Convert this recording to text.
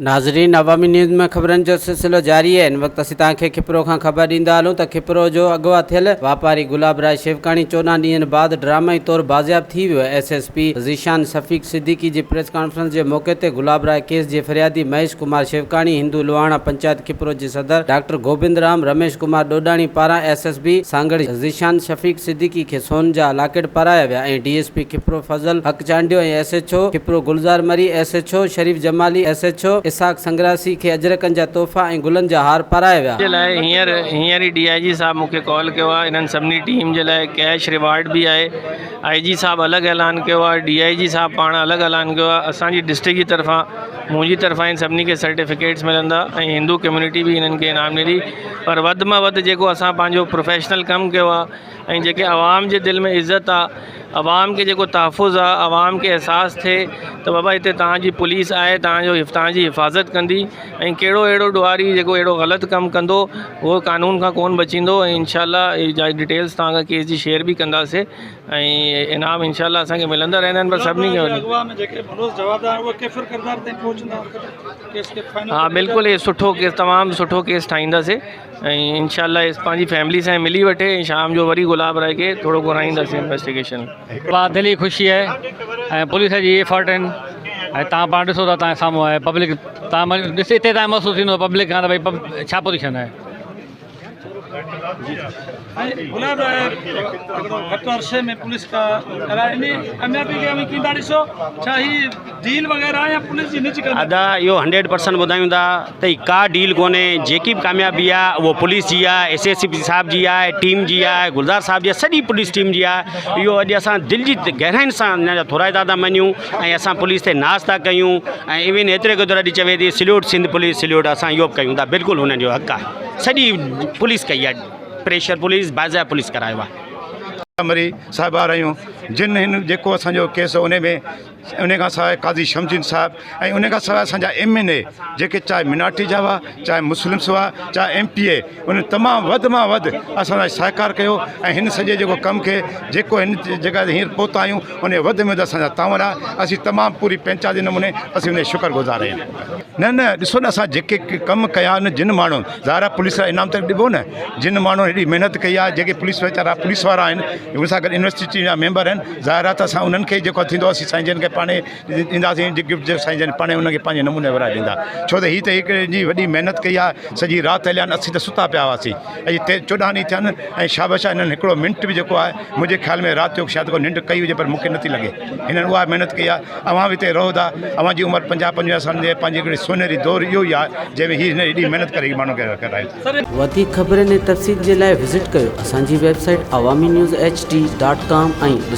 ناظرين عوامي نيوز ۾ خبرن جو سلسلو جاري آهي هن وقت اسين توهان کي کپرو کان خبر ڏيندا هلون ته کپرو جو اغوا ٿيل واپاري گلاب راء شيوڪاڻي 14 ڏينهن بعد ڊرامائي طور بازياب ٿي ويو S S P Zeeshan Shafiq Siddiqui جي پريس ڪانفرنس جي موقعي تي گلاب راء ڪيس جي فريادي مهيش ڪمار شيوڪاڻي هندو لوهاڻا پنچائت کپرو جي صدر ڊاڪٽر گوبند رام رميش ڪمار ڏوڏاڻي پاران S S P Sanghar Zeeshan Shafiq Siddiqui کي سون جا لاڪيٽ پارايا ويا ۽ D S P Khipro Fazal Haq Chandio ۽ S H O Khipro Gulzar Marri, S H O Sharif Jamali, S H O Ishaq Sangrasi کي اجرڪن جا تحفا ۽ گلن جا هار پارايا ويا. جي لاء هينئر هينئر ئي ڊي I جي صاحب مون کي ڪال ڪيو آهي انهن سڀني ٽيم جي لاء ڪيش ريوارڊ به آهي آئي جي صاحب الڳ اعلان ڪيو آهي ڊي I جي صاحب پاڻ الڳ اعلان ڪيو آهي اسان جي ڊسٽرڪٽ جي طرفان منهنجي طرفان ان سڀني کي سرٽيفڪيٽس ملندا ۽ هندو ڪميونٽي به انهن کي انعام ڏيندي پر وڌ مان وڌ جيڪو اسان پنهنجو پروفيشنل ڪم ڪيو آهي ۽ جيڪي عوام جي دل ۾ عزت آ عوام کي جيڪو تحفظ آ عوام کي احساس ٿئي ته بابا هتي توهان جي پوليس آهي توهان جو توهان جي حفاظت ڪندي ۽ ڪهڙو اهڙو ڏوهاري جيڪو اهڙو غلط ڪم ڪندو اهو قانون کان ڪونه بچيندو ۽ انشاء الله هي ڊيٽيلس توهان کان ڪيس جي شيئر به ڪنداسي ۽ انعام انشاء الله اسان کي ملندا رهندا آهن پر سڀني کي ها بلڪل هي سٺو ڪيس تمام سٺو ڪيس ٺاهينداسي ۽ انشاء الله هي پنهنجي فيملي سان ملي وٺي ۽ شام جو وري گلاب راء کي ٿورو گهرائينداسين انويسٽيگيشن. اها دلي خوشي آهي ۽ پوليس جي ايفرٽ آهن ۽ تان پاڻ ڏسو ٿا تان سامهون آهي پبلڪ تان ڏسي اتي تان محسوس ٿيندو پبلڪ کان ته ڀئي ڇا پوزيشن آهي. گلاب راء هڪڙو گهٽ عرصي ۾ پوليس کا ڪرائي انهي ڪاميابي کي اوهين ڪيندا ڏسو ڇا هي ڊيل وغيره يا پوليس جي نج ڪاميابي. ادا اهو هنڊريڊ پرسنٽ ٻڌايون ٿا ته هي ڪا ڊيل ڪونهي جيڪي به ڪاميابي آهي اهو پوليس جي آهي ايس ايس پي صاحب جي آهي ٽيم جي آهي گلزار صاحب جي آهي سڄي پوليس ٽيم جي آهي اهو اڄ اسان دل جي گهراين سان ان جا ٿورائتا ٿا مڃون ۽ اسان پوليس تي ناز ٿا ڪيون ۽ ايون ايتري قدر اڄ چوي ٿي سليوٽ سنڌ پوليس سليوٽ اسان اهو به ڪيون ٿا بلڪل هنن جو حق آهي سڄي پوليس ڪئي آهي پريشر پوليس باضابطه پوليس ڪرايو آهي. مري صاحب آرايون جن هن جيڪو اسان جو ڪيس ان ۾ ان کان سواء قاضي شمس الدين صاحب ۽ ان کان سواء اسان جا ايم اين اي جيڪي چاهي منارٽي جا هئا چاهي مسلمس هئا چاهي ايم پي اي ان تمام وڌ مان وڌ اسان سان سهڪار ڪيو ۽ هن سڄي جيڪو ڪم کي جيڪو هن جيڪا هينئر پهتا آهيون ان وڌ ۾ وڌ اسان جا تعاون آهي اسين تمام پوري پنچائتي نموني اسين ان جا شڪر گذار آهيون نه نه ڏسو نه اسان جيڪي ڪم ڪيا آهن جن ماڻهن ظاهر آهي پوليس لاء انعام ته ڏبو نه جن ماڻهن هيڏي محنت ڪئي آهي جيڪي پوليس ويچارا پوليس وارا آهن ان سان گڏ يونيورسٽي جا ميمبر آهن ظاهر آهي ته اسان انهن کي جيڪو ٿيندو اسين سائين جن کي پاڻ ڏينداسين گفٽ جو سائين جن پاڻ انهن کي پنهنجي نموني ورهائي ڏيندا ڇو ته هي ته هڪ جي وڏي محنت ڪئي آهي سڄي رات هليا آهن اسين ته ستا پيا هئاسين اڄ 14 ڏينهن ٿيا آهن ۽ شابش آهي هنن هڪڙو منٽ به جيڪو آهي منهنجي خيال ۾ رات جو شايد ڪو ننڊ ڪئي هجي پر مون کي نٿي لڳي هنن اها محنت ڪئي آهي اوهان به هتي رهو ٿا اوهان جي عمر 50 55 سالن جي پنهنجي هڪڙي سونهري دور اهو ئي آهي جنهن ۾ هي هن ايڏي محنت ڪري ماڻهن کي ڪرايو. وڌيڪ خبرن ۽ تفصيل جي لاء وزٽ ڪيو اسان جي website Awami news H D dot com ۽.